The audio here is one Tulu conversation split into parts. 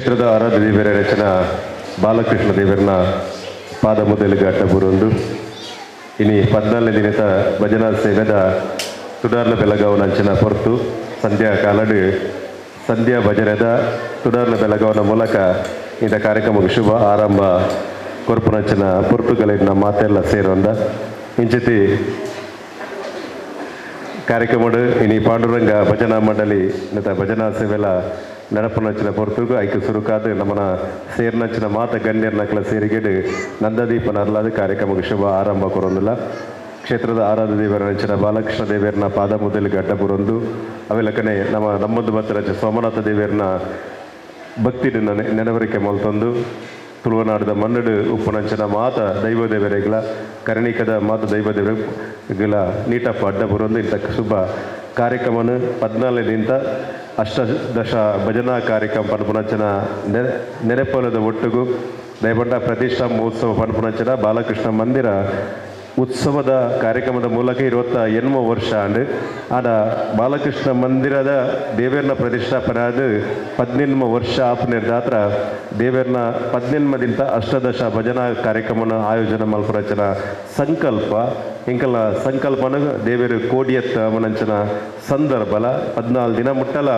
ಕ್ಷೇತ್ರದ ಆರಾಧ್ಯ ದೇವರ ರಚನಾ ಬಾಲಕೃಷ್ಣ ದೇವರನ ಪಾದ ಮೊದಲಿಗೆ ಅಡ್ಡ ಬುರೊಂದು ಇನಿ 14ನೇ ದಿನದ ಭಜನಾ ಸೇವೆದ ತುಡಾರ್ನ ಬೆಳಗಾವನ ಅಂಚಿನ ಪೊರ್ತು ಸಂಧ್ಯಾ ಕಾಲಡು ಸಂಧ್ಯಾ ಭಜನೆದ ತುಡಾರ್ನ ಬೆಳಗಾವನ ಮೂಲಕ ಇಂಥ ಕಾರ್ಯಕ್ರಮಕ್ಕೆ ಶುಭ ಆರಂಭ ಕೊರ್ಪುನಂಚಿನ ಪೊರ್ತುಗಳಿನ ಮಾತೆಲ್ಲ ಸೇರೊಂದ ಇಂಚಿತಿ ಕಾರ್ಯಕ್ರಮಡು ಇನಿ ಪಾಂಡುರಂಗ ಭಜನಾ ಮಂಡಳಿ ನತ ಭಜನಾ ಸೇವೆಲ ನಡಪುನಂಚಿನ ಪೊರ್ತುಗು ಐಕು ಸುರುಕಾದು ನಮ್ಮನ ಸೇರ್ನಂಚಿನ ಮಾತ ಗಣ್ಯರ್ನಕಲ ಸೇರಿಗೆಡು ನಂದದೀಪ ನರ್ಲಾದ ಕಾರ್ಯಕ್ರಮಕ್ಕೆ ಶುಭ ಆರಂಭ ಕೊರೊಂದಿಲ್ಲ. ಕ್ಷೇತ್ರದ ಆರಾಧ್ಯ ದೇವರ ಬಾಲಕೃಷ್ಣ ದೇವರನ ಪಾದ ಮೊದಲು ಗಡ್ಡ ಬುರೊಂದು ಅವೆಲಕನೆ ನಮ್ಮ ನಮ್ಮದು ಭಕ್ತರಂಚ ಸೋಮನಾಥ ದೇವರನ ಭಕ್ತಿ ನೆನವರಿಕೆ ಮಲ್ತೊಂದು ತುಳುವನಾಡದ ಮಣ್ಣಡು ಉಪ್ಪುನಂಚಿನ ಮಾತ ದೈವ ದೇವರಿಗಳ ಕರ್ಣಿಕದ ಮಾತ ದೈವ ದೇವರಿಗಳ ನೀಟಪ್ಪ ಅಡ್ಡ ಬುರೊಂದು ಇಂಥ ಶುಭ ಕಾರ್ಯಕ್ರಮನ 14ದಿಂದ ಅಷ್ಟದಶ ಭಜನಾ ಕಾರ್ಯಕ್ರಮ ಪನ್ಪುನಂಚಿನ ನೆರೆಪೊಲದ ಒಟ್ಟುಗು ದಯಪಂಡ ಪ್ರತಿಷ್ಠಾ ಮಹೋತ್ಸವ ಪನ್ಪುನಂಚಿನ ಬಾಲಕೃಷ್ಣ ಮಂದಿರ ಉತ್ಸವದ ಕಾರ್ಯಕ್ರಮದ ಮೂಲಕ 28 ವರ್ಷ ಅಂಡ್ ಆಡ ಬಾಲಕೃಷ್ಣ ಮಂದಿರದ ದೇವೇರ್ನ ಪ್ರತಿಷ್ಠಾಪನೆ ಆದ 18 ವರ್ಷ ಆಪನೆ ದಾತ್ರ ದೇವೇರ್ನ 18ದಿಂದ ಅಷ್ಟದಶ ಭಜನಾ ಕಾರ್ಯಕ್ರಮನ ಆಯೋಜನೆ ಮಲ್ಪರಚನ ಸಂಕಲ್ಪ ಇಂಕಲ ಸಂಕಲ್ಪನ ದೇವೇರು ಕೋಡಿಯತ್ತ ಮನಂಚನ ಸಂದರ್ಭಲ 14 ದಿನ ಮುಟ್ಟಲ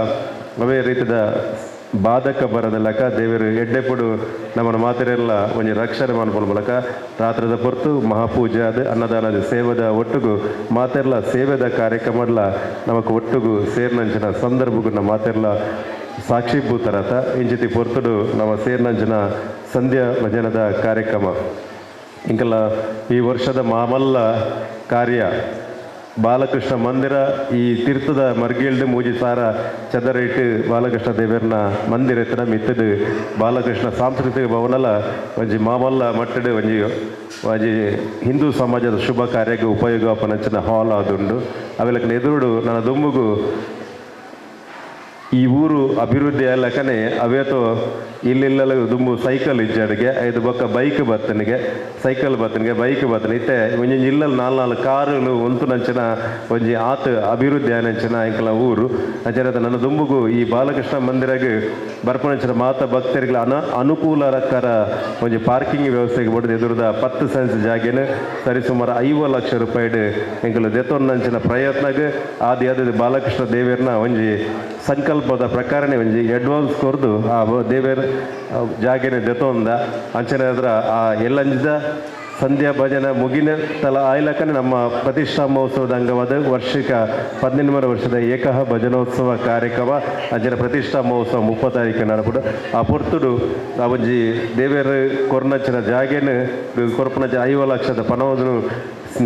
ಅವೇ ರೀತಿಯ ಬಾಧಕ ಬರದ ಲೆಕ್ಕ ದೇವರು ಎಡ್ಡೆಪುಡು ನಮ್ಮನ ಮಾತೆರೆಲ್ಲ ಒಂಜಿ ರಕ್ಷಣೆ ಮನ್ಪುನ ಮೂಲಕ ರಾತ್ರದ ಪೊರ್ತು ಮಹಾಪೂಜೆ ಅದು ಅನ್ನದಾನದ ಸೇವೆದ ಒಟ್ಟುಗು ಮಾತೆರ್ಲ ಸೇವೆದ ಕಾರ್ಯಕ್ರಮಡ್ಲ ನಮಕ್ ಒಟ್ಟುಗು ಸೇರ್ನಂಚಿನ ಸಂದರ್ಭಗು ನಮ್ಮ ಮಾತೆರ್ಲ ಸಾಕ್ಷಿಭೂತರತ ಇಂಚಿತಿ ಪೊರ್ತುಡು ನಮ್ಮ ಸೇರ್ನಂಚಿನ ಸಂಧ್ಯಾ ಭಜನದ ಕಾರ್ಯಕ್ರಮ ಇಂಕಲ ಈ ವರ್ಷದ ಮಾಮಲ್ಲ ಕಾರ್ಯ ಬಾಲಕೃಷ್ಣ ಮಂದಿರ ಈ ತೀರ್ಥದ ಮರ್ಗಿಲ್ಡು ಮೂಜಿ ಸಾರ ಚದರ ಇಟ್ಟು ಬಾಲಕೃಷ್ಣ ದೇವರನ ಮಂದಿರ ಎತ್ತಡ ಮಿತ್ತದು ಬಾಲಕೃಷ್ಣ ಸಾಂಸ್ಕೃತಿಕ ಭವನಲ ಒಂಜಿ ಮಾಮಲ್ಲ ಮಟ್ಟಡು ಒಂಜಿ ಒಂಜಿ ಹಿಂದೂ ಸಮಾಜದ ಶುಭ ಕಾರ್ಯಕ್ಕೆ ಉಪಯೋಗ ಪನಂಚಿನ ಹಾಲ್ ಆದುಂಡು. ಅವೆಲಕ್ಕನ ಎದುರುಡು ನನ್ನ ದುಂಬುಗು ಈ ಊರು ಅಭಿವೃದ್ಧಿ ಅಲ್ಲಕನೆ ಅವೇತೋ ಇಲ್ಲೆಲ್ಲ ದುಂಬು ಸೈಕಲ್ ಇಜ್ಜಾಡಿಗೆ ಐದು ಬೊಕ್ಕ ಬೈಕ್ ಬತ್ತನಿಗೆ ಸೈಕಲ್ ಬತ್ತನಿಗೆ ಬೈಕ್ ಬತ್ತನ ಇತ್ತೆ ಒಂಜಿ ಇಲ್ಲಲ್ಲಿ ನಾಲ್ ನಾಲ್ ಕಾರುಲು ಒಂತು ನಂಚಿನ ಒಂಜಿ ಆತ ಅಭಿವೃದ್ಧಿ ಆನಂಚಿನ ಎಂಕಲ ಊರು. ಅಂಚನೆ ನನ್ನ ದುಂಬುಗು ಈ ಬಾಲಕೃಷ್ಣ ಮಂದಿರಗ್ ಬರ್ಪನಂಚಿನ ಮಾತ ಭಕ್ತರಿಗೆ ಅನುಕೂಲಕರ ಒಂಜಿ ಪಾರ್ಕಿಂಗ್ ವ್ಯವಸ್ಥೆಗೆ ಬಡ್ದು ಎದುರುದ 10 ಸೆನ್ಸ್ ಜಾಗೆನ ಸರಿಸುಮಾರು 50 ಲಕ್ಷ ರೂಪಾಯಿಡ್ ಎಂಕಲು ದೆತೊನ್ನಂಚಿನ ಪ್ರಯತ್ನಗ್ ಆದಿ ಅದ ಬಾಲಕೃಷ್ಣ ದೇವರನ ಒಂಜಿ ಸಂಕಲ್ಪದ ಪ್ರಕಾರನೇ ಒಂಜಿ ಅಡ್ವಾನ್ಸ್ ಕೊರ್ದು ಆ ದೇವೇರ್ ಜಾಗೆನೆ ದೆತೊಂದ ಅಂಚನೆ ಅದ್ರ ಆ ಎಲ್ಲಂಜಿದ ಸಂಧ್ಯಾ ಭಜನೆ ಮುಗಿನ ತಲ ಆಯ್ಲಕನೆ ನಮ್ಮ ಪ್ರತಿಷ್ಠಾ ಮಹೋತ್ಸವದ ಅಂಗವಾದ ವಾರ್ಷಿಕ 18 ವರ್ಷದ ಏಕಹ ಭಜನೋತ್ಸವ ಕಾರ್ಯಕ್ರಮ ಅಂಚನೆ ಪ್ರತಿಷ್ಠಾ ಮಹೋತ್ಸವ 30 ತಾರೀಕು ನಡಪುಡು. ಆ ಪೊರ್ತುಡು ಆ ಒಂಜಿ ದೇವೇರ್ ಕೊರ್ನಂಚಿನ ಜಾಗೆನ ಕೊರ್ಪುನಂಚಿನ 50 ಲಕ್ಷದ ಪಣವದನು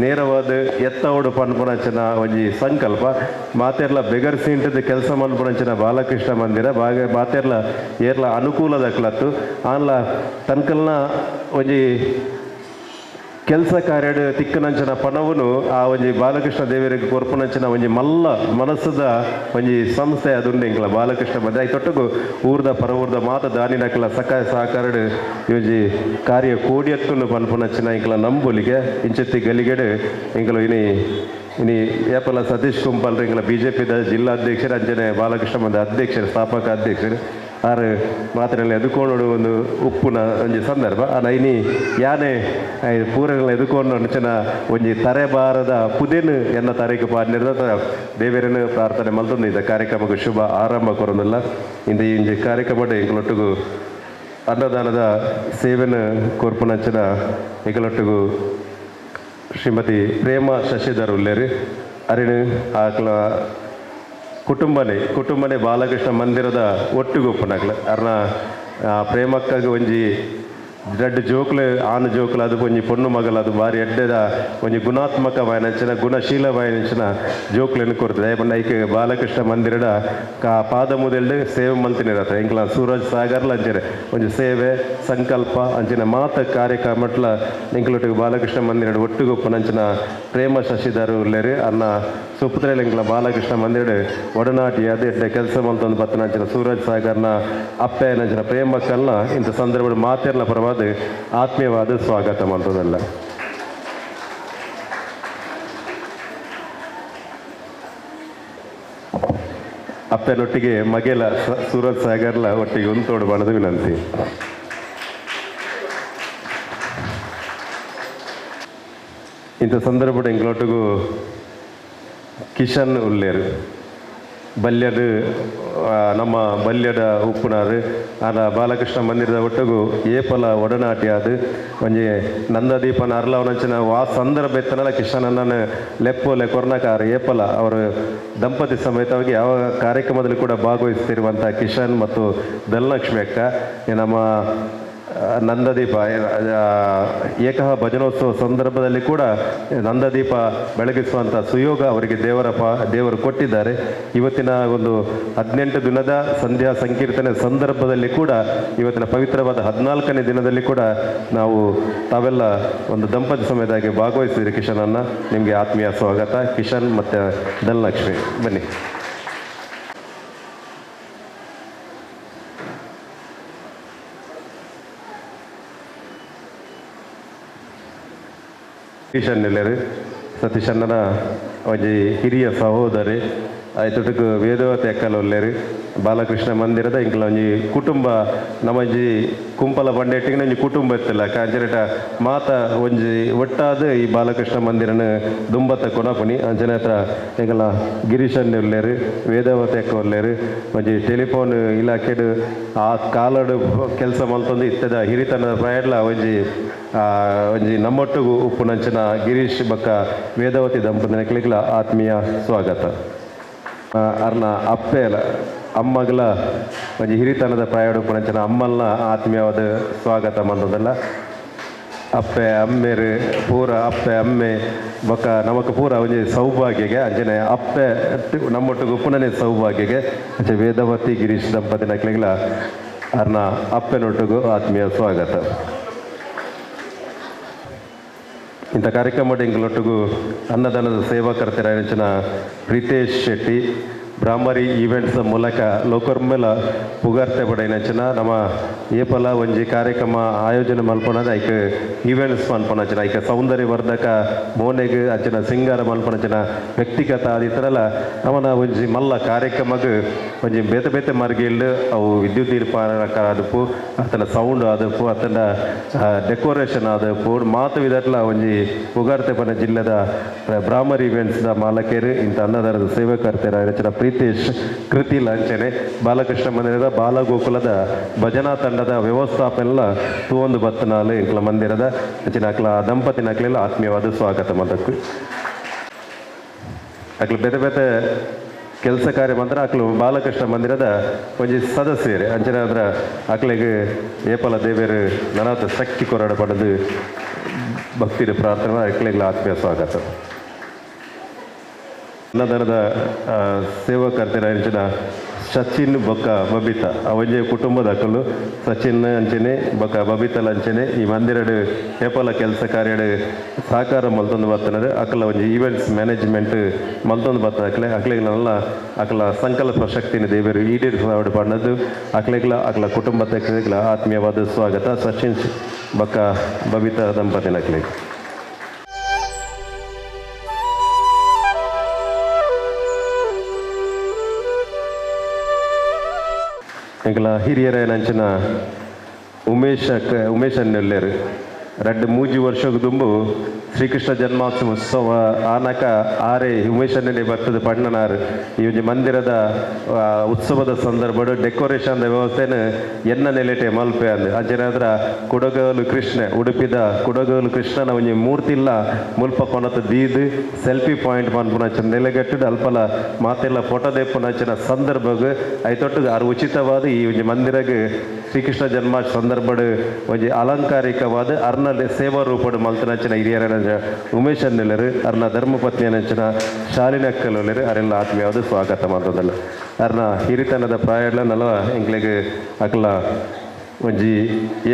ನೇರವಾದ ಎತ್ತವಡು ಪನ್ಪುನಂಚಿನ ಒಂಜಿ ಸಂಕಲ್ಪ ಮಾತೆರ್ಲ ಬೆಗರ್ ಸೀಂಟದ ಕೆಲಸ ಮನ್ಪುನಂಚಿನ ಬಾಲಕೃಷ್ಣ ಮಂದಿರ ಬಾಗ ಮಾತೆರ್ಲ ಏರ್ಲ ಅನುಕೂಲದ ಕ್ಲತ್ತು ಆನ್ಲ ತನ್ಕಲ್ನ ಒಂಜಿ ಕೆಲಸ ಕಾರ್ಯಡ್ ತಿಕ್ಕನಂಚಿನ ಪಣವನು ಆ ಒಂಜಿ ಬಾಲಕೃಷ್ಣ ದೇವರಿಗೆ ಕೊರ್ಪುನಂಚಿನ ಒಂಜಿ ಮಲ್ಲ ಮನಸ್ಸದ ಒಂಜಿ ಸಂಸ್ಥೆ ಅದುಂಡು ಎಂಕಲ ಬಾಲಕೃಷ್ಣ ಮಂದಿರ. ಐತೊಟ್ಟುಗು ಊರ್ದ ಪರವೂರ್ದ ಮಾತ ದಾನಿನಕಲ ಸಕಾಯ ಸಹಕಾರಡ್ ಈ ಒಂಜಿ ಕಾರ್ಯ ಕೋಡಿಯತ್ತುಂಡು ಪನ್ಪುನಂಚಿನ ಎಂಕಲ ನಂಬುಲಿಗೆ ಇಂಚತ್ತಿ ಗಲಿಗೆಡ್ ಎಂಕಲು ಇನಿ ಇನಿ ಏಪಲ ಸತೀಶ್ ಕುಂಪಾಲ್ ಎಂಕಲ ಬಿಜೆಪಿದ ಜಿಲ್ಲಾಧ್ಯಕ್ಷರು ಅಂಚನೆ ಬಾಲಕೃಷ್ಣ ಮಂದಿರ ಅಧ್ಯಕ್ಷರು ಸ್ಥಾಪಕ ಅಧ್ಯಕ್ಷರು ಆರು ಮಾತ್ರೆಲ್ಲ ಎದುಕೊಂಡು ಒಂದು ಉಪ್ಪುನ ಒಂಜಿ ಸಂದರ್ಭ ಆನ ಇನಿ ಯಾನೆ ಪೂರೆಲ್ಲ ಎದುಕೊಂಡು ಅಂಚಿನ ಒಂಜಿ ತರೆಬಾರದ ಪುದೆನು ಎನ್ನ ತಾರೀಕು ಪಾಡ್ನಿರ್ದ ದೇವರನ್ನು ಪ್ರಾರ್ಥನೆ ಮಲ್ತೊಂದು ಇದ್ದ ಕಾರ್ಯಕ್ರಮಕ್ಕೆ ಶುಭ ಆರಂಭ ಕೊರೊಂದಿಲ್ಲ. ಇಂದ ಈ ಒಂಜಿ ಕಾರ್ಯಕ್ರಮ ಎಂಕಲೊಟ್ಟುಗು ಅನ್ನದಾನದ ಸೇವೆನ ಕೊರ್ಪುನಂಚಿನ ಎಂಕಲೊಟ್ಟುಗು ಶ್ರೀಮತಿ ಪ್ರೇಮ ಶಶಿಧರ್ ಉಲ್ಲೇರು ಅರಿಣು ಆಕಲ ಕುಟುಂಬನೇ ಕುಟುಂಬನೇ ಬಾಲಕೃಷ್ಣ ಮಂದಿರದ ಒಟ್ಟುಗೊಪ್ಪುನಕ್ಲು ಅರ್ನ ಪ್ರೇಮಕ್ಕಾಗ ಒಂಜಿ ರಡ್ಡ್ ಜೋಕ್ಲು ಆನು ಜೋಕ್ಲು ಅದು ಒಂಜಿ ಪೊಣ್ಣು ಮಗಲು ಅದು ಬಾರಿ ಎಡ್ಡೆದ ಒಂಜಿ ಗುಣಾತ್ಮಕ ವಾಯನಂಚಿನ ಗುಣಶೀಲ ವಾಯನಂಚಿನ ಜೋಕ್ಲೆನ್ ಕೊರ್ತದೆ. ಪಂಡ ಐಕ್ ಬಾಲಕೃಷ್ಣ ಮಂದಿರದ ಕಾ ಪಾದ ಮುದೆಲ್ಡ್ ಸೇವೆ ಮಲ್ತಿನಿರತ್ತ ಎಂಕ್ಲ ಸೂರಜ್ ಸಾಗರ್ಲ ಅಂಚನೆ ಒಂಜಿ ಸೇವೆ ಸಂಕಲ್ಪ ಅಂಚಿನ ಮಾತ ಕಾರ್ಯಕ್ರಮಟ್ಲ ಎಂಕ್ಲೊಟ್ಟಿಗೆ ಬಾಲಕೃಷ್ಣ ಮಂದಿರದ ಒಟ್ಟುಗೊಪ್ಪುನಂಚಿನ ಪ್ರೇಮ ಶಶಿಧರ್ ಉಲ್ಲೇರು ಅನ್ನ ಸುಪುತ್ರೇಲ್ ಎಂಕ್ಲ ಬಾಲಕೃಷ್ಣ ಮಂದಿರಡ್ ಒಡನಾಟಿ ಅದೇ ಎಡ್ಡೆ ಕೆಲಸ ಮಲ್ತೊಂದು ಬತ್ತನಂಚಿನ ಸೂರಜ್ ಸಾಗರ್ನ ಅಪ್ಪೆ ನಂಚಿನ ಪ್ರೇಮ ಕಲ್ನ ಇಂಥ ಸಂದರ್ಭದ ಮಾತೆರ್ನ ಪರವಾದ ಆತ್ಮೀಯವಾದ ಸ್ವಾಗತ ಮಲ್ತದಲ್ಲ. ಅಪ್ಪನೊಟ್ಟಿಗೆ ಮಗೆಲ ಸೂರಜ್ ಸಾಗರ್ಲ ಒಟ್ಟಿಗೆ ಉಂತೋಡು ಬಣದ ವಿನಂತಿ. ಇಂಥ ಸಂದರ್ಭ ಎಂಗ್ಲೊಟ್ಟಿಗೂ ಕಿಶನ್ ಉಲ್ಲೇರು ಬಲ್ಯಡ್ ನಮ್ಮ ಬಲ್ಯದ ಉಪ್ಪುನಾರು ಆನ ಬಾಲಕೃಷ್ಣ ಮಂದಿರದ ಒಟ್ಟುಗು ಏಪಲ ಒಡನಾಟಿ ಆದ್ ಒಂಜಿ ನಂದದೀಪನ ಅರ್ಲವನಂಚಿನ ವಾ ಸಂದರ್ಭ ಎತ್ತನಲ ಕಿಶನನ್ನ ಲೆಪ್ಪೋಲೆ ಕೊರ್ನಕಾರ ಏಪಲ ಅವರು ದಂಪತಿ ಸಮೇತವಾಗಿ ಯಾವ ಕಾರ್ಯಕ್ರಮದಲ್ಲಿ ಕೂಡ ಭಾಗವಹಿಸ್ತಿರುವಂಥ ಕಿಶನ್ ಮತ್ತು ಧನಲಕ್ಷ್ಮಿ ಅಕ್ಕ ನಮ್ಮ ನಂದದೀಪ ಏಕಹ ಭಜನೋತ್ಸವ ಸಂದರ್ಭದಲ್ಲಿ ಕೂಡ ನಂದದೀಪ ಬೆಳಗಿಸುವಂಥ ಸುಯೋಗ ಅವರಿಗೆ ದೇವರು ಕೊಟ್ಟಿದ್ದಾರೆ. ಇವತ್ತಿನ ಒಂದು 18 ದಿನದ ಸಂಧ್ಯಾ ಸಂಕೀರ್ತನೆ ಸಂದರ್ಭದಲ್ಲಿ ಕೂಡ ಇವತ್ತಿನ ಪವಿತ್ರವಾದ 14ನೇ ದಿನದಲ್ಲಿ ಕೂಡ ನಾವು ತಾವೆಲ್ಲ ಒಂದು ದಂಪತಿ ಸಮೇತವಾಗಿ ಭಾಗವಹಿಸಿದ್ರಿ. ಕಿಶನನ್ನು ನಿಮಗೆ ಆತ್ಮೀಯ ಸ್ವಾಗತ. ಕಿಶನ್ ಮತ್ತು ಧನಲಕ್ಷ್ಮಿ ಬನ್ನಿ. ಕಿಶನ್ ನೆಲೆರು ಸತೀಶಣ್ಣನ ಒಂಜಿ ಹಿರಿಯ ಸಹೋದರಿ ಆಯ್ತೊಟ್ಟುಗು ವೇದವತಿ ಅಕ್ಕಲ ಉಲ್ಲೇರು ಬಾಲಕೃಷ್ಣ ಮಂದಿರದ ಇಂಕ್ಲ ಒಂಜಿ ಕುಟುಂಬ ನಮ್ಮಂಜಿ ಕುಂಪಲ ಬಂಡೆಟ್ಟಿಗೆ ಒಂಜಿ ಕುಟುಂಬ ಇತ್ತಿಲ್ಲ ಕಾಂಚನೇಟ ಮಾತ ಒಂಜಿ ಒಟ್ಟಾದ ಈ ಬಾಲಕೃಷ್ಣ ಮಂದಿರನ ದುಂಬತ್ತ ಕೊನಪುನಿ ಅಂಚನೇತ್ರ ಎಂಕಲ ಗಿರೀಶನ್ ಉಲ್ಲೇರು ವೇದವತಿ ಅಕ್ಕ ಉಲ್ಲೇರು ಒಂಜಿ ಟೆಲಿಫೋನ್ ಇಲಾಖೆಡು ಆ ಕಾಲಡು ಕೆಲಸ ಮಲ್ತೊಂದು ಇತ್ತದ ಹಿರಿತನದ ಪ್ರಾಯಡ್ಲ ಒಂಜಿ ಒಂಜಿ ನಮ್ಮೊಟ್ಟುಗು ಉಪ್ಪುನಂಚಿನ ಗಿರೀಶ್ ಬಕ್ಕ ವೇದವತಿ ದಂಪತಿನ ಆತ್ಮೀಯ ಸ್ವಾಗತ. ಅರ್ನ ಅಪ್ಪೆಲ ಅಮ್ಮಗಲ ಒಂಜಿ ಹಿರಿತನದ ಪ್ರಾಯಡು ಉಪ್ಪುನಂಚಿನ ಅಮ್ಮಲ್ನ ಆತ್ಮೀಯವಾದ ಸ್ವಾಗತ ಮಂದದಲ್ಲ. ಅಪ್ಪೆ ಅಮ್ಮೇರು ಪೂರ ಅಪ್ಪೆ ಅಮ್ಮೆ ಬೊಕ್ಕ ನಮಕ್ ಪೂರ ಒಂಜಿ ಸೌಭಾಗ್ಯಗೆ ಅಂಚನೆ ಅಪ್ಪೆ ನಮ್ಮೊಟ್ಟಿಗೆ ಉಪ್ಪುನನೆ ಸೌಭಾಗ್ಯಗೆ ಅಂಚೆ ವೇದವತಿ ಗಿರೀಶ್ ದಂಪತಿನಕ್ಲೆಗ್ಲ ಅರ್ನ ಅಪ್ಪೆನೊಟ್ಟಿಗೂ ಆತ್ಮೀಯ ಸ್ವಾಗತ. ಇಂಥ ಕಾರ್ಯಕ್ರಮ ಎಂಗ್ಲೊಟ್ಟಿಗೂ ಅನ್ನದಾನದ ಸೇವಾಕರ್ತರಾದ ಪ್ರೀತೇಶ್ ಶೆಟ್ಟಿ ಬ್ರಾಹ್ಮರಿ ಈವೆಂಟ್ಸ್ ಮೂಲಕ ಲೋಕರ್ಮೆಲ ಪುಗಾರ್ತೆ ಪಡೆಯಿನಂಚಿನ ನಮ್ಮ ಏಪಲ ಒಂಜಿ ಕಾರ್ಯಕ್ರಮ ಆಯೋಜನೆ ಮಲ್ಪೊನದ ಐಕ್ ಈವೆಂಟ್ಸ್ ಮಲ್ಪೊನಂಚಿನ ಐಕ್ ಸೌಂದರ್ಯವರ್ಧಕ ಮೋನೆಗ್ ಅಂಚಿನ ಸಿಂಗಾರ ಮಲ್ಪೊನಂಚಿನ ವ್ಯಕ್ತಿಗತ ಆದಿತ್ತರಲ್ಲ ನಮನ ಒಂಜಿ ಮಲ್ಲ ಕಾರ್ಯಕ್ರಮಗ್ ಒಂಜಿ ಬೇತೆ ಬೇತೆ ಮಾರ್ಗಿಲ್ಡ್ ಅವು ವಿದ್ಯುತ್ ದೀಪ ಆದಪ್ಪು ಅತನ ಸೌಂಡ್ ಆದಪ್ಪು ಅತನ ಡೆಕೋರೇಷನ್ ಆದಪ್ಪು ಮಾತು ವಿಧಟ್ಲ ಒಂಜಿ ಪುಗಾರ್ತೆ ಪನ ಜಿಲ್ಲೆದ ಬ್ರಾಹ್ಮರಿ ಈವೆಂಟ್ಸ್ದ ಮಾಲಕರು ಇಂಥ ಅನ್ನದಾನದ ಸೇವಾಕರ್ತರಾದ ಪ್ರೀತೇಶ್ ಕೃತಿ ಲಾಂಛನೆ ಬಾಲಕೃಷ್ಣ ಮಂದಿರದ ಬಾಲಗೋಕುಲದ ಭಜನಾ ತಂಡದ ವ್ಯವಸ್ಥಾಪನೆಲ್ಲ ತೂವೊಂದು ಬತ್ತನಾಲು ಇಂಕ್ಲ ಮಂದಿರದ ಅಂಚಿನ ಅಕ್ಲ ದಂಪತಿನಕ್ಲೆಲ್ಲ ಆತ್ಮೀಯವಾದ ಸ್ವಾಗತ ಮದಕ್ಕು. ಅಕ್ಲು ಬೇತೆ ಬೇತೆ ಕೆಲಸ ಕಾರ್ಯ ಮಾತ್ರ ಅಕ್ಲು ಬಾಲಕೃಷ್ಣ ಮಂದಿರದ ಒಂಜಿ ಸದಸ್ಯರು ಅಂಚಿನ ಅದರ ಅಕ್ಲೆಗ್ ಏಪಲ ದೇವೇರು ನನಾತ ಶಕ್ತಿ ಕೊರಡ ಪಡೆದು ಭಕ್ತಿರ ಪ್ರಾರ್ಥನೆ ಅಕ್ಲೆಗ್ಲ ಆತ್ಮೀಯ ಸ್ವಾಗತ. ಅನ್ನದಾನದ ಸೇವಾಕರ್ತರ ಅಂಚಿನ ಸಚಿನ್ ಬೊಕ್ಕ ಬಬಿತಾ ಒಂಜಿ ಕುಟುಂಬದ ಅಕಲು ಸಚಿನ್ ಅಂಚನೆ ಬೊಕ್ಕ ಬಬಿತಲ ಅಂಚನೆ ಈ ಮಂದಿರಡು ಏಪಲ ಕೆಲಸ ಕಾರ್ಯಡು ಸಹಕಾರ ಮಲ್ತೊಂದು ಬರ್ತನರು ಅಕಲ ಒಂಜಿ ಈವೆಂಟ್ಸ್ ಮ್ಯಾನೇಜ್ಮೆಂಟ್ ಮಲ್ತೊಂದು ಬರ್ತದೆ ಅಕ್ಲೆ ಅಕ್ಲೆಗ್ಲ ಅಕಲ ಸಂಕಲ್ಪ ಶಕ್ತಿನ ದೇವರು ಈಡೇರಿಸಾವಡು ಪಣ್ಣದು ಅಕ್ಲೆಗ್ಲ ಅಕಲ ಕುಟುಂಬದ ಆತ್ಮೀಯವಾದ ಸ್ವಾಗತ ಸಚಿನ್ ಬೊಕ್ಕ ಬಬಿತಾ ದಂಪತಿನ ಅಕ್ಲೆಗ್. ಎಂಕಲ ಹಿರಿಯರ ನಂಚಿನ ಉಮೇಶ್ ಉಮೇಶ್ ಅನ್ನೆಲ್ಲೇರು ರಡ್ಡು ಮೂಜಿ ವರ್ಷದ ದುಂಬು ಶ್ರೀಕೃಷ್ಣ ಜನ್ಮಾಷ್ಟಮಿ ಉತ್ಸವ ಆನಕ ಆರೆ ಉಮೇಶ್ ಅನ್ನೆಲೆ ಬರ್ತದೆ ಪಣ್ಣನಾರು ಈ ಒಂಜಿ ಮಂದಿರದ ಉತ್ಸವದ ಸಂದರ್ಭಡು ಡೆಕೋರೇಷನ್ ವ್ಯವಸ್ಥೆನ ಎನ್ನ ನೆಲೆಟೆ ಮಲ್ಪೆ ಅಂದ್ ಅಂಚೆನಾದ್ರ ಕುಡಗೋಲು ಕೃಷ್ಣ ಉಡುಪಿದ ಕುಡಗೋಲು ಕೃಷ್ಣನ ಒಂಜಿ ಮೂರ್ತಿ ಇಲ್ಲ ಮುಲ್ಪ ಕೊನತ ದೀದ್ ಸೆಲ್ಫಿ ಪಾಯಿಂಟ್ ಪನ್ಪುನಂಚಿನ ನೆಲೆಗಟ್ಟುಡು ಅಲ್ಪಲ ಮಾತೆಲ್ಲ ಫೋಟೋ ದೇಪುನಂಚಿನ ಸಂದರ್ಭಗ್ ಐತೊಟ್ಟು ಆರು ಉಚಿತವಾದ ಈ ಒಂಜಿ ಮಂದಿರಗ್ ಶ್ರೀಕೃಷ್ಣ ಜನ್ಮಾಷ್ಟಮಿ ಸಂದರ್ಭಡು ಒಂಜಿ ಅಲಂಕಾರಿಕವಾದ ಅರ್ನ ಸೇವಾ ರೂಪಡು ಮಲ್ತನಂಚಿನ ಹಿರಿಯರ ಉಮೇಶ್ ಅನ್ನೆಲ್ಲರು ಅರ್ನ ಧರ್ಮಪತ್ನಿಯನಂಚಿನ ಶಾಲಿನ ಅಕ್ಕಲೊಲ್ಲೆರು ಅರೆಲ್ಲ ಆತ್ಮೀಯವಾದ ಸ್ವಾಗತ ಮಾಡ್ತದಲ್ಲ. ಅರ್ನ ಹಿರಿತನದ ಪ್ರಾಯಡ್ಲ ನಲ ಎಂಕ್ಲೆಗ್ ಅಕ್ಲ ಒಂಜಿ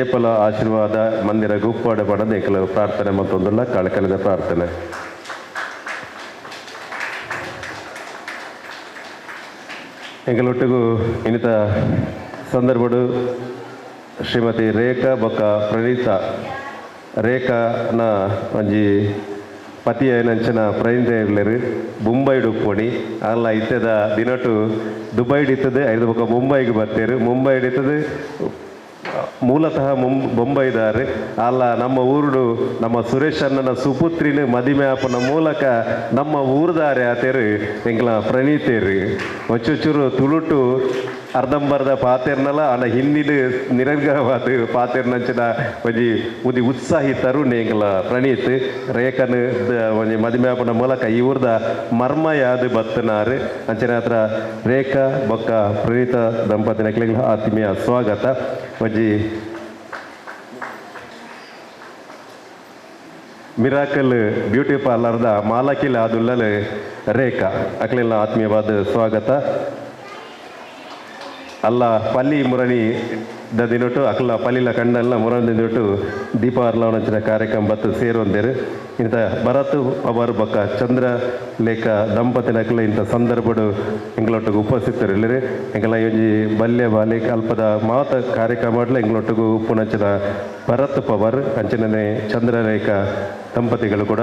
ಏಪಲ ಆಶೀರ್ವಾದ ಮಂದಿರ ಗುಪ್ಪಾಡ ಪಡದ ಎಂಕ್ಲ ಪ್ರಾರ್ಥನೆ ಮತ್ತೊಂದಲ್ಲ ಕಳಕಲದ ಪ್ರಾರ್ಥನೆ. ಎಂಕಲೊಟ್ಟಿಗೂ ಇನ್ನಿತ ಸಂದರ್ಭಡು ಶ್ರೀಮತಿ ರೇಖಾ ಬೊಕ್ಕ ಪ್ರಣೀತಾ ರೇಖಾನ ಒಂಜಿ ಪತಿಯನಂಚಿನ ಪ್ರೈಂದೇರ್ಲೆರ್ ಮುಂಬೈಡ್ ಉಪ್ಪುಣಿ ಅಲ್ಲ ಇತ್ತೆದ ದಿನಟು ದುಬೈಡ್ ಇತ್ತದು ಐದು ಬೊಕ ಮುಂಬೈಗೆ ಬತ್ತೇರು ಮುಂಬೈಡ್ ಇತ್ತದು ಮೂಲತಃ ಬೊಂಬೈದಾರ್ ಅಲ್ಲ ನಮ್ಮ ಊರುಡು ನಮ್ಮ ಸುರೇಶ್ ಅಣ್ಣನ ಸುಪುತ್ರಿನ ಮದಿಮೆ ಆಪನ ಮೂಲಕ ನಮ್ಮ ಊರುದಾರೆ ಆತೇರು ಎಂಕ್ಲ ಪ್ರಣೀತೇರು ಒಚ್ಚೊಚ್ಚೂರು ತುಳುಟು ಅರ್ಧಂಬರ್ಧ ಪಾತೆರ್ನಲ ಆಂಡ ಹಿಂದಿಡ್ ನಿರರ್ಗವಾದ ಪಾತೆರ್ನಂಚಿನ ಒಂಜಿ ಒಂಜಿ ಉತ್ಸಾಹಿ ತರುಣ್ ಎಂಕ್ಲ ಪ್ರಣೀತ್ ರೇಖನ್ ಒಂಜಿ ಮದಿಮೆ ಆಪನ ಮೂಲಕ ಈ ಊರ್ದ ಮರ್ಮಯಾದ್ ಬತ್ತನಾರು ಅಂಚನೆ ಹತ್ರ ರೇಖಾ ಬೊಕ್ಕ ಪ್ರಣೀತ ದಂಪತಿನಕ್ಲೆಗ್ ಆತ್ಮೀಯ ಸ್ವಾಗತ. ಒಂಜಿ ಮಿರಾಕಲ್ ಬ್ಯೂಟಿ ಪಾರ್ಲರ್ದ ಮಾಲಕಿಲ ಆದುಲ್ಲಲ್ ರೇಖಾ ಅಕ್ಲೆಲ್ಲ ಆತ್ಮೀಯವಾದ ಸ್ವಾಗತ. ಅಲ್ಲ ಪಲ್ಲಿ ಮುರಣಿ the ದಿನೊಟು ಅಕ್ಲ ಪಲ್ಲಿಲ ಕಂಡಲ್ಲ ಮುರಣಿ ದಿನೊಟು ದೀಪಾರ್ಲವನಂಚಿನ ಕಾರ್ಯಕ್ರಮ ಬತ್ತು ಸೇರೊಂದೇರು ಇಂಥ ಭರತ್ ಪವರ್ ಬೊಕ್ಕ ಚಂದ್ರ ಲೇಖ ದಂಪತಿನಕ್ಲೆ ಇಂಥ ಸಂದರ್ಭಡು ಎಂಗ್ಲೊಟ್ಟಿಗೆ ಉಪಸ್ಥಿತರಿಲ್ಲರು ಎಂಕಲ ಒಂಜಿ ಬಲ್ಯ ಬಾಲೆ ಅಲ್ಪದ ಮಾತ ಕಾರ್ಯಕ್ರಮ ಎಂಗ್ಲೊಟ್ಟಿಗೆ ಉಪ್ಪುನಂಚಿನ ಭರತ್ ಪವರ್ ಅಂಚಿನನೆ ಚಂದ್ರಲೇಖ ದಂಪತಿಗಳು ಕೂಡ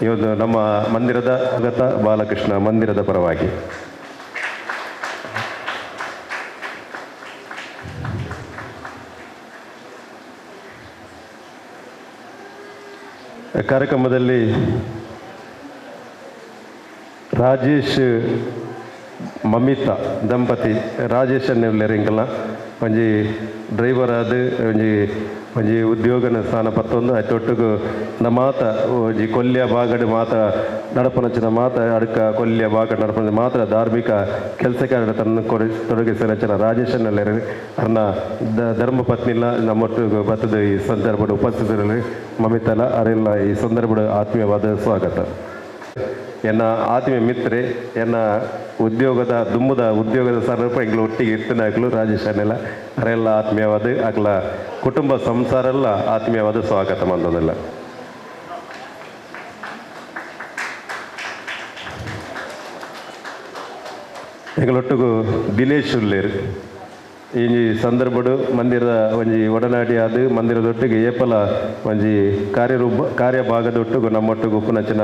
ಈ ಒಂದು ನಮ್ಮ ಮಂದಿರದ ಆಗತ ಬಾಲಕೃಷ್ಣ ಮಂದಿರದ ಪರವಾಗಿ. ಕಾರ್ಯಕ್ರಮದಲ್ಲಿ ರಾಜೇಶ್ ಮಮಿತಾ ದಂಪತಿ ರಾಜೇಶ್ ಅನ್ನೆಂಕಲ್ನ ಒಂಜಿ ಡ್ರೈವರ್ ಆದ್ ಒಂಜಿ ಒಂಜಿ ಉದ್ಯೋಗನ ಸ್ಥಾನ ಪತ್ತೊಂದು ಅತ್ತೊಟ್ಟುಗು ಮಾತ ಒಂಜಿ ಕೊಲ್ಯ ಬಾಗಡ್ ಮಾತ ನಡಪನಂಚಿನ ಮಾತ ಅಡ್ಕ ಕೊಲ್ಯ ಬಾಗಡ್ ನಡಪನ ಮಾತ್ರ ಧಾರ್ಮಿಕ ಕೆಲಸ ಕಾರ್ಯ ತನ್ನ ತೊಡಗಿಸಿದ ರಾಜೇಶ್ ಅನ್ನೆಲ್ಲೆರ್ ಅರ್ನ ಧರ್ಮ ಪತ್ನಿಲ ನಮ್ಮೊಟ್ಟಿಗೆ ಬತ್ತದ ಈ ಸಂದರ್ಭದ ಉಪಸ್ಥಿತರಲ್ಲಿ ಮಮಿತಲ ಅರೆಲ್ಲ ಈ ಸಂದರ್ಭದ ಆತ್ಮೀಯವಾದ ಸ್ವಾಗತ. ಎನ್ನ ಆತ್ಮೀಯ ಮಿತ್ರೆ ಎನ್ನ ಉದ್ಯೋಗದ ದುಮ್ಮದ ಉದ್ಯೋಗದ ಸಂದರ್ಭ ಎಂಗ್ಲ ಒಟ್ಟಿಗೆ ಇತ್ತಿನಾಕ್ಲು ರಾಜೇಶ್ ಅನ್ನೆಲ್ಲ ಅರೆಲ್ಲ ಆತ್ಮೀಯವಾದ ಅಕ್ಲ ಕುಟುಂಬ ಸಂಸಾರ ಎಲ್ಲ ಆತ್ಮೀಯವಾದ ಸ್ವಾಗತ ಮಂದದೆಲ್ಲ. ಎಂಗ್ಲೊಟ್ಟಿಗೂ ದಿನೇಶ್ ಉಲ್ಲೇರು ಈ ಸಂದರ್ಭಡು ಮಂದಿರದ ಒಂಜಿ ಒಡನಾಡಿ ಆದ್ ಮಂದಿರದೊಟ್ಟಿಗೆ ಏಪಲ ಒಂಜಿ ಕಾರ್ಯರೂಪ ಕಾರ್ಯಭಾಗದೊಟ್ಟಿಗೂ ನಮ್ಮೊಟ್ಟಿಗೆ ಉಪ್ಪುನಂಚಿನ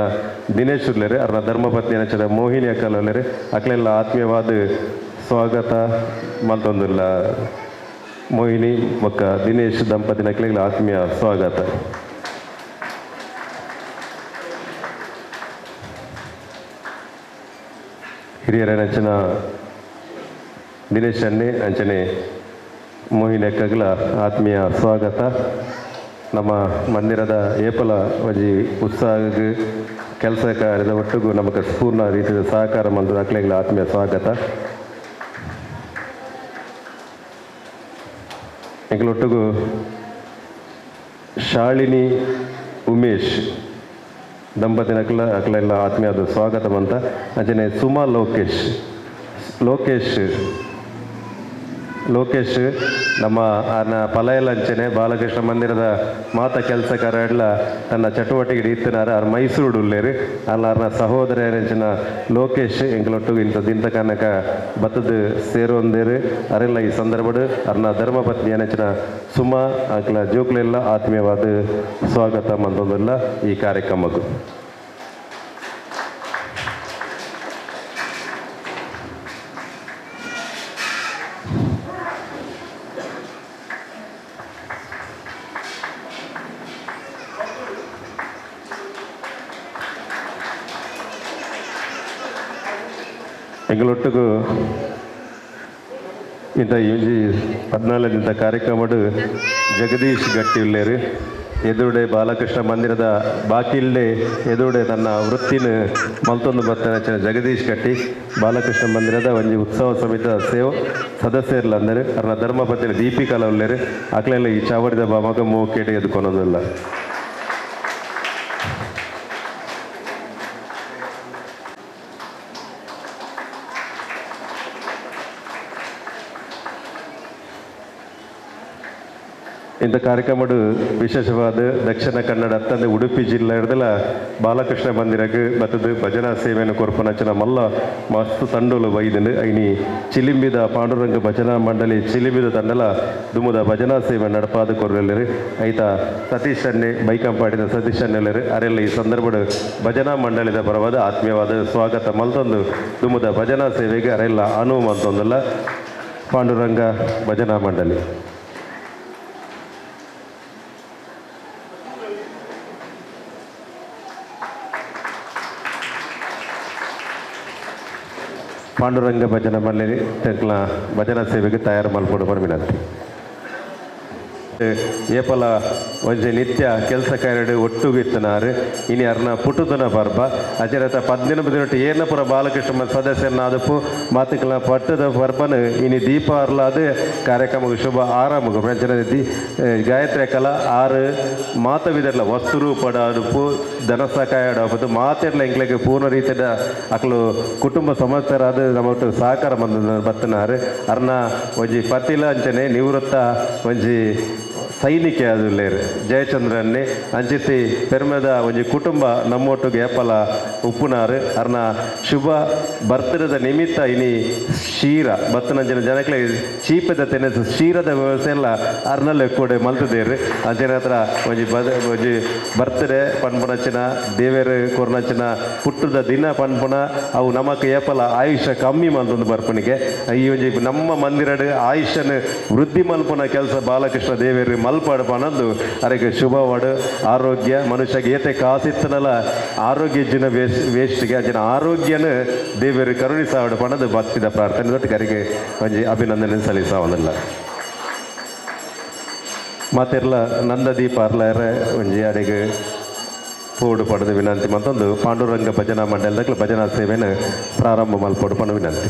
ದಿನೇಶ್ ಉಲ್ಲೇರು ಅರ್ನ ಧರ್ಮಪತ್ನಿ ಅಂಚಿನ ಮೋಹಿನಿ ಅಕ್ಕಲ್ ಉಲ್ಲೇರು ಅಕ್ಲೆಲ್ಲ ಆತ್ಮೀಯವಾದ ಸ್ವಾಗತ ಮಲ್ತೊಂದುಲ್ಲ ಮೋಹಿನಿ ಬೊಕ್ಕ ದಿನೇಶ್ ದಂಪತಿನ ಅಕ್ಲೆಗ್ಲ ಆತ್ಮೀಯ ಸ್ವಾಗತ. ಹಿರಿಯರ ದಿನೇಶ್ ಅನ್ನೆ ಅಂಚನೆ ಮೋಹಿನಿ ಅಕ್ಕಗ್ಲ ಆತ್ಮೀಯ ಸ್ವಾಗತ. ನಮ್ಮ ಮಂದಿರದ ಏಪಲ ಒಂಜಿ ಉತ್ಸಾಹಗ್ ಕೆಲಸ ಕಾರ್ಯದ ಒಟ್ಟಿಗೂ ನಮಗೆ ಪೂರ್ಣ ರೀತಿಯ ಸಹಕಾರ ಮಂದದ ಅಕ್ಲೆಗ್ಲ ಆತ್ಮೀಯ ಸ್ವಾಗತ. ಎಂಕ್ಲೊಟ್ಟಿಗೂ ಶಾಲಿನಿ ಉಮೇಶ್ ದಂಪತಿನಕ್ಲ ಅಕ್ಲೆಲ್ಲ ಆತ್ಮೀಯದ ಸ್ವಾಗತ ಅಂತ ಅಂಚನೆ ಸುಮಾ ಲೋಕೇಶ್ ಲೋಕೇಶ್ ಲೋಕೇಶ್ ನಮ್ಮ ಆನ ಪಲಯಲಂಚನೆ ಬಾಲಕೃಷ್ಣ ಮಂದಿರದ ಮಾತ ಕೆಲಸಕಾರ ತನ್ನ ಚಟುವಟಿಕೆ ಇತ್ತಿನಾರ ಆರ್ ಮೈಸೂರು ಉಲ್ಲೇರು ಅಲ್ಲ ಆರ್ನ ಸಹೋದರ ಅಂಚಿನ ಲೋಕೇಶ್ ಎಂಕ್ಲೊಟ್ಟಿಗೆ ಇಂಥ ದಿಂತ ಕನಕ ಬತ್ತದ ಸೇರೊಂದೇರು ಅರೆಲ್ಲ ಈ ಸಂದರ್ಭಡ್ ಅರ್ನ ಧರ್ಮಪತ್ನಿ ಅಂಚಿನ ಸುಮಾ ಅಕ್ಲ ಜೋಕ್ಲೆಲ್ಲ ಆತ್ಮೀಯವಾದ ಸ್ವಾಗತ ಮಂತೊಂದುಲ್ಲ ಈ ಕಾರ್ಯಕ್ರಮಕ್ಕೂ. ಎಂಗಳೊಟ್ಟಿಗೂ ಇಂಥ ಇಂಜಿ 14 ಕಾರ್ಯಕ್ರಮಡು ಜಗದೀಶ್ ಗಟ್ಟಿ ಉಲ್ಲೇರು ಎದುರುಡೆ ಬಾಲಕೃಷ್ಣ ಮಂದಿರದ ಬಾಕಿಲ್ಡೆ ಎದುರುಡೆ ತನ್ನ ವೃತ್ತಿನ ಮಲ್ತೊಂದು ಬರ್ತನೆ ಜಗದೀಶ್ ಗಟ್ಟಿ ಬಾಲಕೃಷ್ಣ ಮಂದಿರದ ಒಂಜಿ ಉತ್ಸವ ಸಮಿತಿಯ ಸೇವ ಸದಸ್ಯರ್ಲ ಅಂದರೆ ಅರ್ನ ಧರ್ಮಪತ್ನಿ ದೀಪಿಕಾ ಉಲ್ಲೇರು ಅಕ್ಲೆಲ್ಲ ಈ ಚಾವಡಿದ ಮಗ ಮೋಕೇಡೆ ಎದ್ಕೊನೊಂದಿಲ್ಲ. ಇಂಥ ಕಾರ್ಯಕ್ರಮಡು ವಿಶೇಷವಾದ ದಕ್ಷಿಣ ಕನ್ನಡ ಅತ್ತಂದೆ ಉಡುಪಿ ಜಿಲ್ಲೆ ಹಿಡ್ದಲ ಬಾಲಕೃಷ್ಣ ಮಂದಿರಗ್ ಬತ್ತದು ಭಜನಾ ಸೇವೆಯನ್ನು ಕೊರ್ಪನಂಚಿನ ಮಲ್ಲ ಮಸ್ತ್ ತಂಡೋಲು ಬೈದಂಡು. ಐನಿ ಚಿಲಿಂಬಿದ ಪಾಂಡುರಂಗ ಭಜನಾ ಮಂಡಳಿ ಚಿಲಿಂಬಿದ ತಂಡಲ ದುಮುದ ಭಜನಾ ಸೇವೆ ನಡಪಾದ ಕೊರ್ವೆಲ್ಲರು. ಐತ ಸತೀಶ್ ಅನ್ನೆ ಬೈಕಂಪಾಡಿದ ಸತೀಶ್ ಅನ್ನೆಲ್ಲರು ಅರೆಲ್ಲ ಈ ಸಂದರ್ಭಡು ಭಜನಾ ಮಂಡಳಿದ ಪರವಾದ ಆತ್ಮೀಯವಾದ ಸ್ವಾಗತ ಮಲ್ತೊಂದು ದುಮುದ ಭಜನಾ ಸೇವೆಗೆ ಅರೆಲ್ಲ ಅನುವು ಮಲ್ತೊಂದಲ್ಲ ಪಾಂಡುರಂಗ ಭಜನಾ ಮಂಡಳಿ. ಪಾಂಡುರಂಗ ಭಜನಾ ಮಂಡಳಿ ತೆಂಕ್ಲ ಭಜನಾ ಸೇವೆಗೆ ತಯಾರು ಮಲ್ಪೊಡು ಪನ್ಪಿನಂತೆ. ಏಪಲ ಒಂಜಿ ನಿತ್ಯ ಕೆಲಸ ಕಾರ್ಯಡು ಒಟ್ಟುಗಿತ್ತನಾರು ಇನಿ ಅರ್ನ ಪುಟ್ಟುದನ ಪರ್ಬ ಅಜರತ 18 ಏರ್ನಪುರ ಬಾಲಕೃಷ್ಣ ಸದಸ್ಯನಾದಪ್ಪು ಮಾತುಕಲ ಪಟ್ಟದ ಪರ್ಬನು ಇನಿ ದೀಪ ಅರ್ಲಾದ ಕಾರ್ಯಕ್ರಮಕ್ಕೆ ಶುಭ ಆರಂಭ ಅಂಚನೆ ಗಾಯತ್ರಿ ಕಲಾ ಆರು ಮಾತವಿದರ್ಲ ವಸ್ತುರು ಪಡಾಡುಪು ಧನ ಸಹಾಯ ಆಡಪು ಮಾತೆರ್ಲ ಎಂಕ್ಲೆಗ್ ಪೂರ್ಣ ರೀತಿಯ ಅಕ್ಲು ಕುಟುಂಬ ಸಮೇತರಾದ ನಮ್ಮ ಸಹಕಾರ ಬಂದ ಬತ್ತನಾರು. ಅರ್ನ ಒಂಜಿ ಪತಿಲ ಅಂಚನೆ ನಿವೃತ್ತ ಒಂಜಿ ಸೈನಿಕ ಅದು ಜಯಚಂದ್ರನ್ನೇ ಅಂಚಿತಿ ಪೆರ್ಮೆದ ಒಂಜಿ ಕುಟುಂಬ ನಮ್ಮೊಟ್ಟಿಗೆ ಏಪಲ ಉಪ್ಪುನಾರು. ಅರ್ನ ಶುಭ ಬರ್ತಡದ ನಿಮಿತ್ತ ಇನಿ ಶೀರ ಬತ್ತನಂಚಿನ ಜನಕ್ಲೆ ಚೀಪದ ತೆನೆಸ್ ಶೀರದ ವ್ಯವಸ್ಥೆ ಎಲ್ಲ ಅರ್ನಲ್ಲೇ ಕೂಡ ಮಲ್ತದೇರು. ಅಂಚಿನ ಹತ್ರ ಒಂಜಿ ಒಂಜಿ ಬರ್ತಡೆ ಪನ್ಪುನಂಚಿನ ದೇವೇರು ಕೊರ್ನಂಚಿನ ಪುಟ್ಟದ ದಿನ ಪನ್ಪುನ ಅವು ನಮಕ್ ಏಪಲ ಆಯುಷ್ಯ ಕಮ್ಮಿ ಮಲ್ತೊಂದು ಬರ್ಪನಿಗೆ. ಈ ಒಂಜಿ ನಮ್ಮ ಮಂದಿರಡು ಆಯುಷ್ಯನ ವೃದ್ಧಿ ಮಲ್ಪುನ ಕೆಲಸ ಬಾಲಕೃಷ್ಣ ದೇವೇರು ಮಲ್ಪಾಡು ಪನಂದು ಅರೆಗೆ ಶುಭವಾಡು. ಆರೋಗ್ಯ ಮನುಷ್ಯಗೆ ಏತೆ ಕಾಸಿತ್ತನಲ್ಲ ಆರೋಗ್ಯ ಜಿನ ವೇಸ್ಟ್ಗೆ ಅಂಚಿನ ಆರೋಗ್ಯನ ದೇವರು ಕರುಣಿಸಾವಡು ಪಣದು ಭಕ್ತಿದ ಪ್ರಾರ್ಥನೆ ದೊಡ್ಡ ಕರಿಗೆ ಒಂಜಿ ಅಭಿನಂದನೆ ಸಲ್ಲಿಸಾವನಲ್ಲ. ಮಾತೆರ್ಲ ನಂದದೀಪ ಅರ್ಲಾರ ಒಂಜಿ ಅಡೆಗೆ ಪೋಡು ಪಡೆದು ವಿನಂತಿ ಮತ್ತೊಂದು ಪಾಂಡುರಂಗ ಭಜನಾ ಮಂಡಲದ ಭಜನಾ ಸೇವೆಯನ್ನು ಪ್ರಾರಂಭ ಮಲ್ಪೋಡು ಪಣ ವಿನಂತಿ.